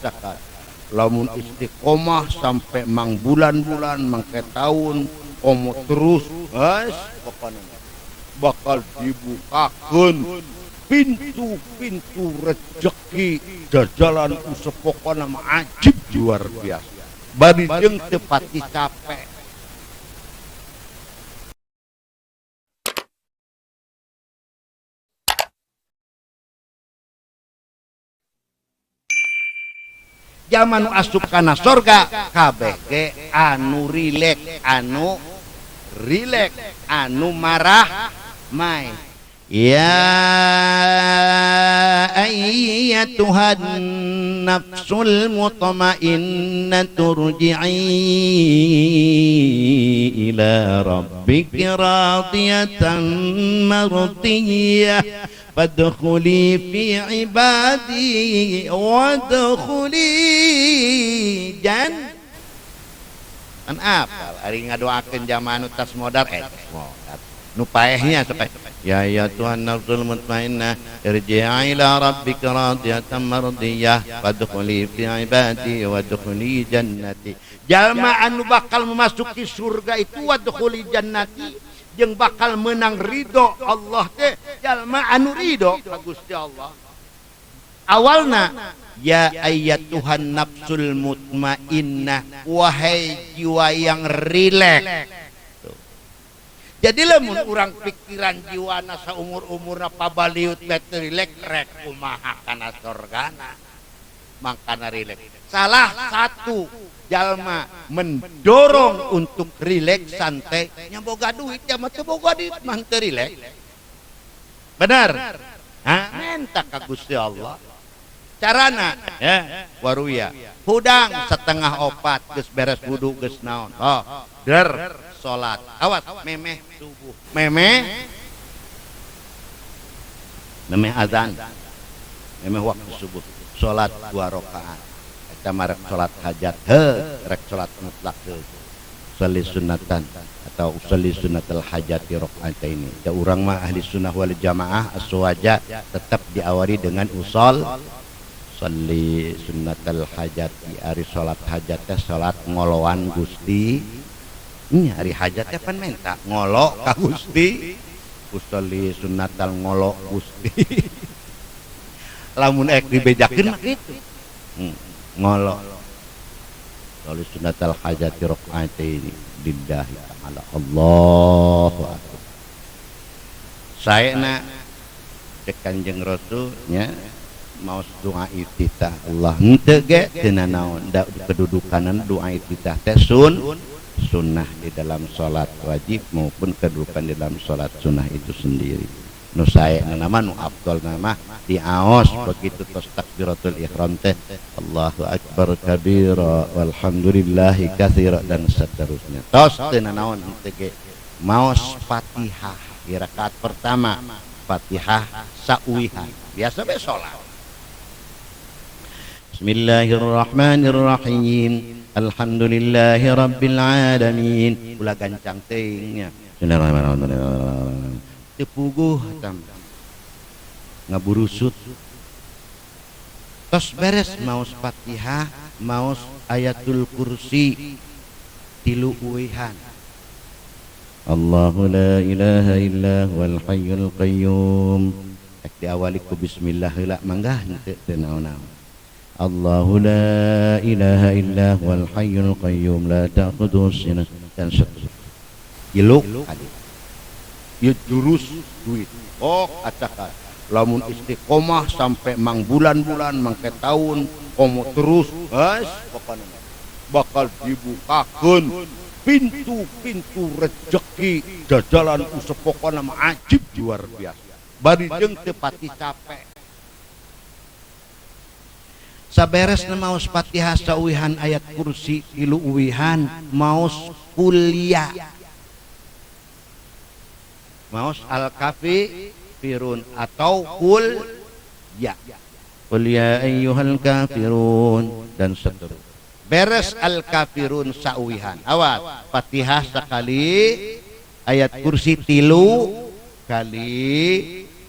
Zakat. Lamun istiqomah sampai mang bulan-bulan, mangke tahun, komo terus, guys, pokoknya bakal dibukakan pintu-pintu rezeki jajalan usep pokoknya mah ajib luar biasa. Bari jeung teu pati capek. Zaman nu asup kana sorga kabeh ge anu rilek, anu rilek, anu marah mai. Ya ayyatuhan nafsul mutmainnah turji'i ila rabbiki radiyatan mardiyah fadkhuli fi ibadi wadkhuli jan. Kan apal ari ngadoakeun jamaah nu tas modar modar nu paehnya sok ya ya Tuhan nafsul mutmainnah irji'i ila rabbika radiyatan mardiyah fadkhuli fi ibadi wadkhuli jannati. Jalma anu bakal memasuki surga itu wadkhuli jannati jeung bakal menang ridho Allah teh jalma anu ridho ka Gusti Allah. Awalna ya ayyatuhan nafsul mutmainnah, wahai jiwa yang rileks. Jadi lamun urang pikiran jiwana saumur-umurna pabaliut bae teu rileks rek kumaha kana sorgana. Mangkana rileks. Salah satu jalma mendorong untuk rileks santai nya boga duit nya mah teu boga duit mah teu rileks. Benar? Hah? Menta ka Gusti Allah. Carana ya waruya hudang 3:30 geus beres wudu geus naon. Oh, der salat. Awas memeh subuh. Memeh memeh azan. Memeh waktu subuh. Salat 2 rakaat. Eta mah rek salat hajat heuh, rek salat mutlak heuh. Sholli sunnatan atau sholli sunnatal hajati rakaataini. Da urang mah ahli sunnah wal jamaah aswaja tetap diawali dengan usol sholli sunnatal hajati, ari salat hajat teh salat ngoloan Gusti. Nya ari hajat teh pan menta ngolo ka Gusti. Usolli sunnatal ngolo Gusti. Lamun ek dibejakeun mah kitu. Ngolo. Sholli sunnatal hajati rakaataini lillahi ta'ala. Allahu akbar. Saena cek Kanjeng Rasul nya maos doa iftitah Allah henteu ge teu nanaon da kedudukanan doa iftitah teh sunnah di dalam salat wajib maupun kedudukan di dalam salat sunnah itu sendiri. Nu saena mah nu afdol mah diaos begitu tos takbiratul ihram teh Allahu akbar kabira walhamdulillahi katsira dan seterusnya. Tos teu nanaon henteu ge maos Fatihah di rakaat pertama, Fatihah sauwihan biasa be salat. Bismillahirrahmanirrahim. Alhamdulillahi rabbil alamin. Ulah gancang teuing nya. Bismillahirrahmanirrahim. Teu puguh tam. Ngaburusut. Tos beres maos Fatihah, maos ayatul kursi 3 uwihan. Allahu la ilaha illa huwal hayyul qayyum. Ek diawali ku bismillah heula mangga henteu teu naon-naon. Allahu la ilaha illa huwal hayyul qayyum la ta'khudhuhu sinah dan seterusnya. Iluk kali. Ieu jurus duit. Oh, acakan. Lamun istiqomah sampai mang bulan-bulan, mangke tahun, komo terus, guys, pokoknya bakal dibukakeun pintu-pintu rezeki jajalan usep pokona mah ajib luar biasa. Bari jeung teu pati capek. Saberes maos Fatihah sauwihan ayat kursi 3 uwihan maos kuliah. Maos al-kafirun atau kul ya. Qul ya ayyuhal kafirun dan seterusnya. Beres al-kafirun sauwihan. Awas Fatihah sekali, Ayat kursi 3 kali,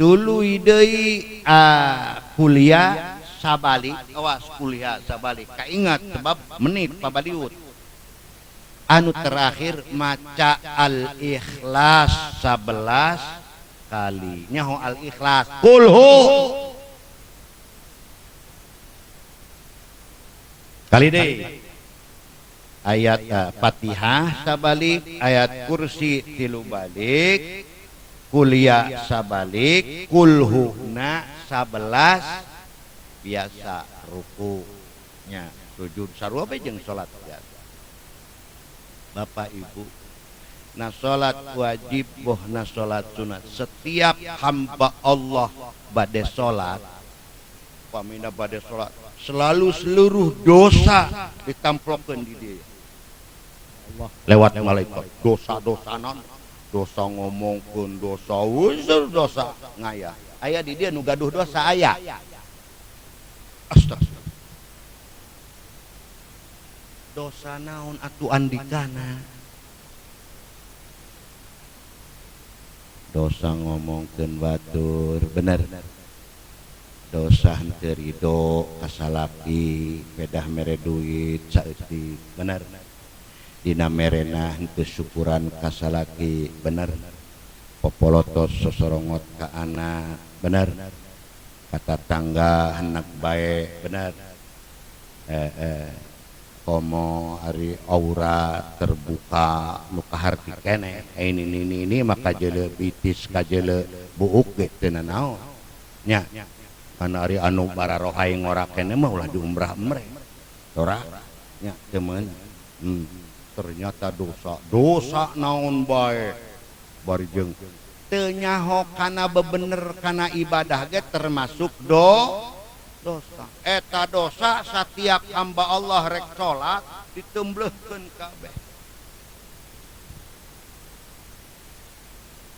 tuluy deui kuliah sabalik, awas kuliah sabalik. Kaingat sebab menit pabaliut. Anu terakhir maca Al-Ikhlas 11 kali. Nyaho Al-Ikhlas. Kulhu. Kali deui. Ayat Fatihah sabalik, ayat kursi 3 balik, kuliah sabalik, kulhuna 11 biasa rukunya sujud sarua bae jeung salat biasa. Bapak Ibu, nah salat wajib bohna salat sunat, setiap hamba Allah bade salat, pamina bade salat, selalu seluruh dosa ditamplokkeun di dia. Lewat malaikat, dosa-dosa non, dosa ngomongkeun, dosa uzur, dosa ngaya. Aya di dia nu gaduh dosa aya. Astagfirullah. Dosa naon atuh andikana? Dosa ngomongkeun batur, bener. Dosa henteu ridho ka salaki, pedah mere duit saeutik, bener. Dina merena henteu syukuran ka salaki, bener. Popolotos sosorongot ka anak, bener. Kata tangga hendak bae, bener. Komo ari aura terbuka nu kaharti keneh ini maka jele bitis kajele buuk ge teu nanaon nya. Kana ari anu bararohay ngora keneh mah ulah diumrah-umreh tora nya teu meunang. Ternyata dosa dosa naon bae bari jeung teu nyaho kana bebener kana ibadah ge termasuk dosa. Eta dosa setiap hamba Allah rek salat ditemblehkeun kabeh.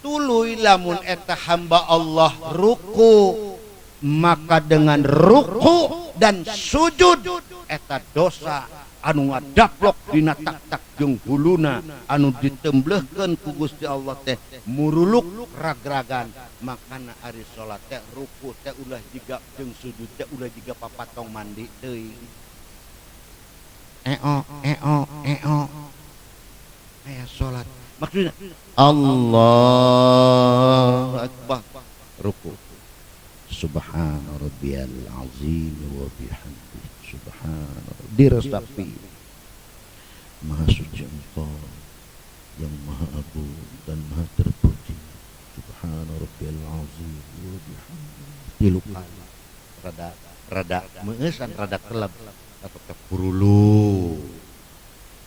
Tuluy lamun eta hamba Allah ruku, maka dengan ruku dan sujud eta dosa anu ngadaplok dina tak-tak jeung huluna anu ditemblehkeun ku Gusti Allah teh muruluk ragragan. Makana ari salat teh ruku teh ulah jiga jeung sujud teh ulah jiga papatong mandi teuing. Eo eo eo aya salat maksudna Allahu akbar ruku subhana rabbiyal azim wa bihamdihi subhana diresapi. Maha suci Engkau yang maha agung dan maha terpuji. Subhana rabbiyal azim wa bihamdihi. Tilu kali rada rada meueusan rada keleb atau kepurulu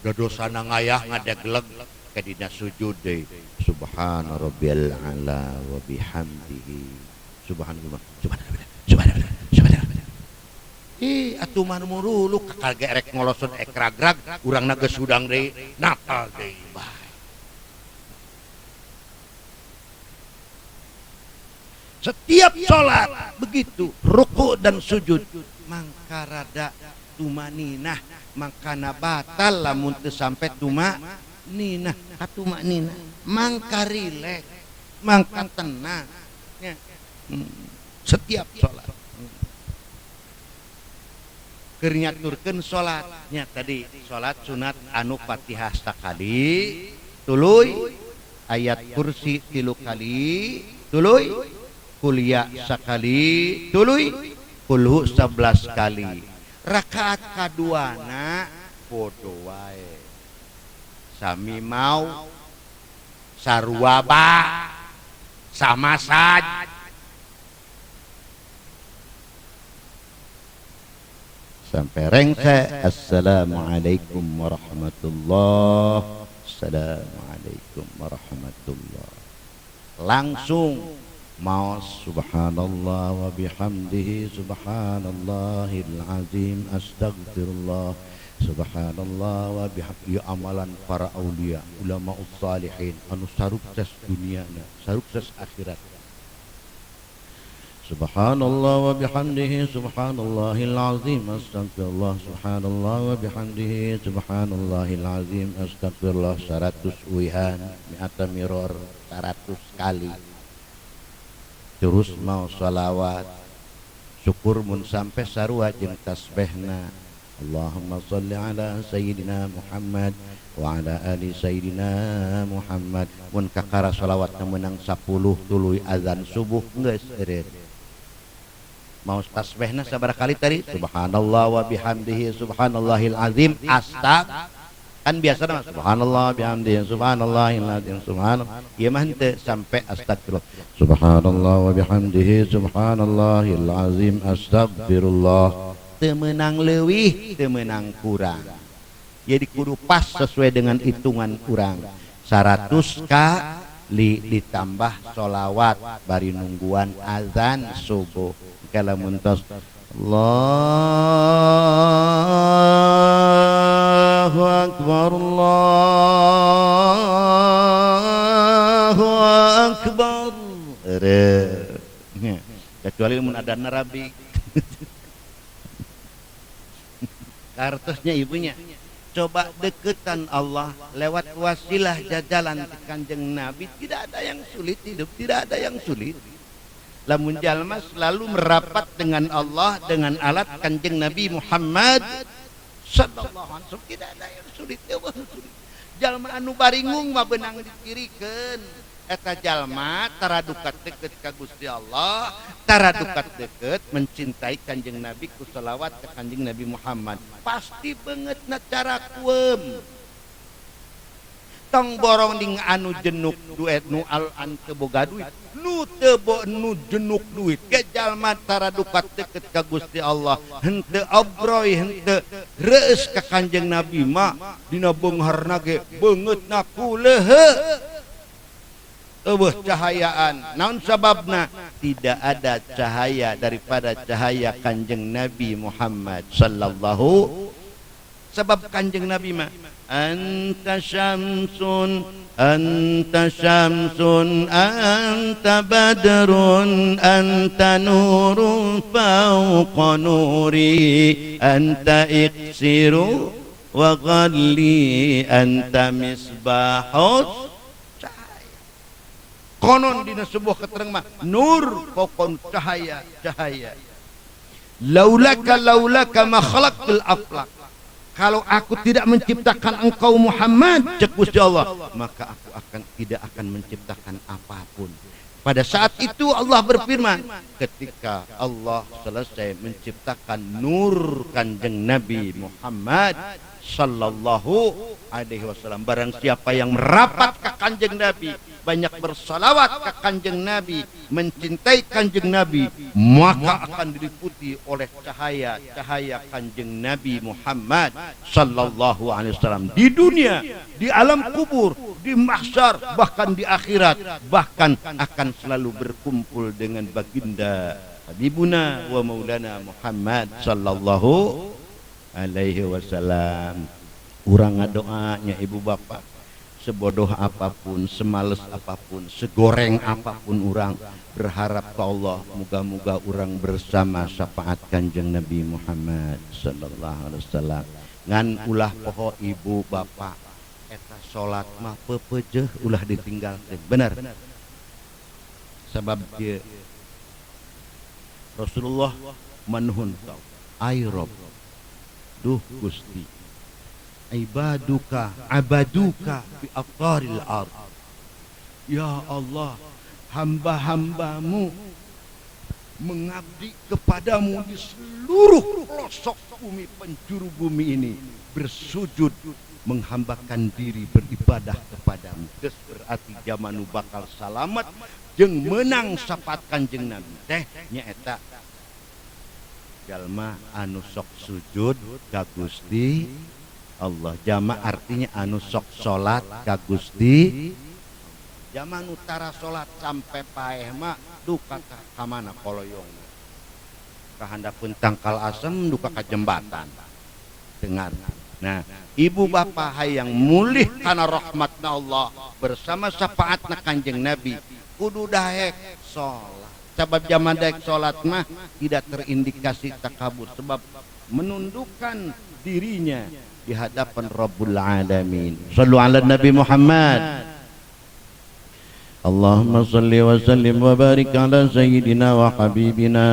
da dosana ngayah ngadegeleg ka dina sujud deui. Subhana rabbiyal ala wa bihamdihi. Subhanallah subhanallah subhanallah subhanallah. Ih atuh mah muruluk kakal ge rek ngoloson ekragrag urangna geus hudang deui napal deui bae. Setiap salat begitu ruku dan sujud mangka rada tumaninah, mangkana batal lamun teu sampe tumaninah, katumaninah mangka rileks, mangka tenang. Setiap salat keur nyaturkeun salatnya tadi salat sunat anu Fatihah sakali tuluy ayat kursi 3 kali tuluy kuliah sakali tuluy kulhu 11 kali. Rakaat kaduana podo wae sami mau sarua ba sama saja. Sampai rengse. Assalamualaikum warahmatullah. Assalamualaikum warahmatullah. Langsung mau subhanallah wa bihamdihi subhanallahil azim astaghfirullah subhanallah wa bihamdihi. Amalan para aulia ulama salihin anu sarukses duniana sarukses akhirat. Subhanallah wa bihamdihi subhanallahil azim astagfirullah subhanallah wa bihamdihi subhanallahil azim astagfirullah 100 uihan mi'ata miror 100 kali. Terus mau salawat syukur mun sampai sarua jeung tasbihna Allahumma salli ala sayyidina Muhammad wa ala ali sayyidina Muhammad. Mun kakara salawatna meunang 10 tuluy azan subuh geus eureun. Mau tasbihna sabaraha kali tadi? Subhanallah wa bihamdihi subhanallahil azim astag. Kan biasa mah subhanallah bihamdihi subhanallahil azim subhanallah. Ieu mah henteu sampai astagfirullah. Subhanallah wa bihamdihi subhanallahil azim astagfirullah. Teu meunang leuwih, teu meunang kurang. Jadi kudu pas sesuai dengan hitungan urang. 100 kali ditambah sholawat bari nungguan azan subuh. Kalau muntos Allahu akbar Allahu akbar. Kecuali mun ada narabi. Kartosnya ibunya. Coba deketan Allah lewat wasilah jajalan Kanjeng Nabi, tidak ada yang sulit hidup, tidak ada yang sulit. Lamun jalma selalu merapat dengan Allah dengan alat Kanjeng Nabi Muhammad sallallahu alaihi wasallam, tidak ada yang sulit, sulit. Jalma anu baringung mah benang dikirikeun. Eta jalma tara dukat deket ka Gusti Allah, tara dukat deket mencintai Kanjeng Nabi ku selawat ke Kanjeng Nabi Muhammad. Pasti beungeutna cara kueum. Tong borong ding anu jenuk duit nu al an teu boga duit, nu teu nu jenuk duit ge jalma tara dukat deket ka Gusti Allah, henteu obroy henteu reueus ka Kanjeng Nabi mah dina beungharna ge beungeutna kuleuheu. Eueuh cahayaan. Naon sababna? Tidak ada cahaya daripada cahaya Kanjeng Nabi Muhammad sallallahu. Sebab Kanjeng Nabi mah anta syamsun anta syamsun anta badrun anta nurun fawqa nuri anta iksiru wa ghalli anta misbahus. Konon dina sebuah keterang mah nur pokon cahaya cahaya. Laulaka laulaka ma khalaqtul aflak. Kalau aku tidak menciptakan engkau Muhammad, cek Gusti Allah, maka aku akan tidak akan menciptakan apapun. Pada saat itu Allah berfirman, ketika Allah selesai menciptakan nur Kanjeng Nabi Muhammad sallallahu alaihi wasallam, barang siapa yang merapat ke Kanjeng Nabi, banyak bersalawat ke Kanjeng Nabi, mencintai Kanjeng Nabi, maka akan diliputi oleh cahaya-cahaya Kanjeng Nabi Muhammad sallallahu alaihi wasallam di dunia, di alam kubur, di mahsyar, bahkan di akhirat, bahkan akan selalu berkumpul dengan baginda Habibuna wa Maulana Muhammad sallallahu alaihi wasallam. Urang ngadoanya ibu bapak, sebodoh apapun, semales apapun, segoreng apapun urang berharap ke Allah, moga-moga urang bersama syafaat Kanjeng Nabi Muhammad sallallahu alaihi wasallam. Ngan ulah poho ibu bapak, eta salat mah pepeujeuh ulah ditinggalkeun. Bener. Sebab dia Rasulullah manuhun kau, ay Rob, duh Gusti, ibaduka abaduka bi aqtaril ard. Ya Allah, hamba-hambamu mengabdi kepadamu di seluruh pelosok bumi, penjuru bumi ini, bersujud menghambakan diri beribadah kepadamu. Geus berarti jamanu bakal salamat jeung menang syafaat Kanjeng Nabi teh nyaeta jalma anu sok sujud ka Gusti Allah. Jama artinya anu sok salat ka Gusti. Jama nu tara salat sampai paeh mah duka ka mana koloyongna. Kahandapeun tangkal asem duka ka jembatan. Dengar. Nah, ibu bapak hayang mulih kana rahmatna Allah bersama syafaatna Kanjeng Nabi kudu daek salat. Sabab zaman daek salat mah tidak terindikasi takabur, sebab menundukkan dirinya di hadapan Rabbul Alamin. Sallu ala Nabi Muhammad. Allahumma salli wa sallim wa barik ala sayyidina wa habibina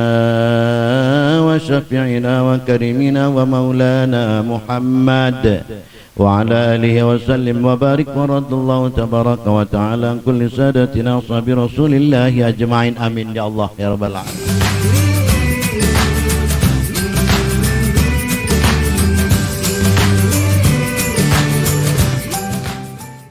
wa syafi'ina wa karimina wa maulana Muhammad wa ala alihi wa sallim wa barik wa radallahu tabaraka wa ta'ala an kulli sadatina ashabi rasulillahi ajma'in. Amin ya Allah ya rabbal alamin.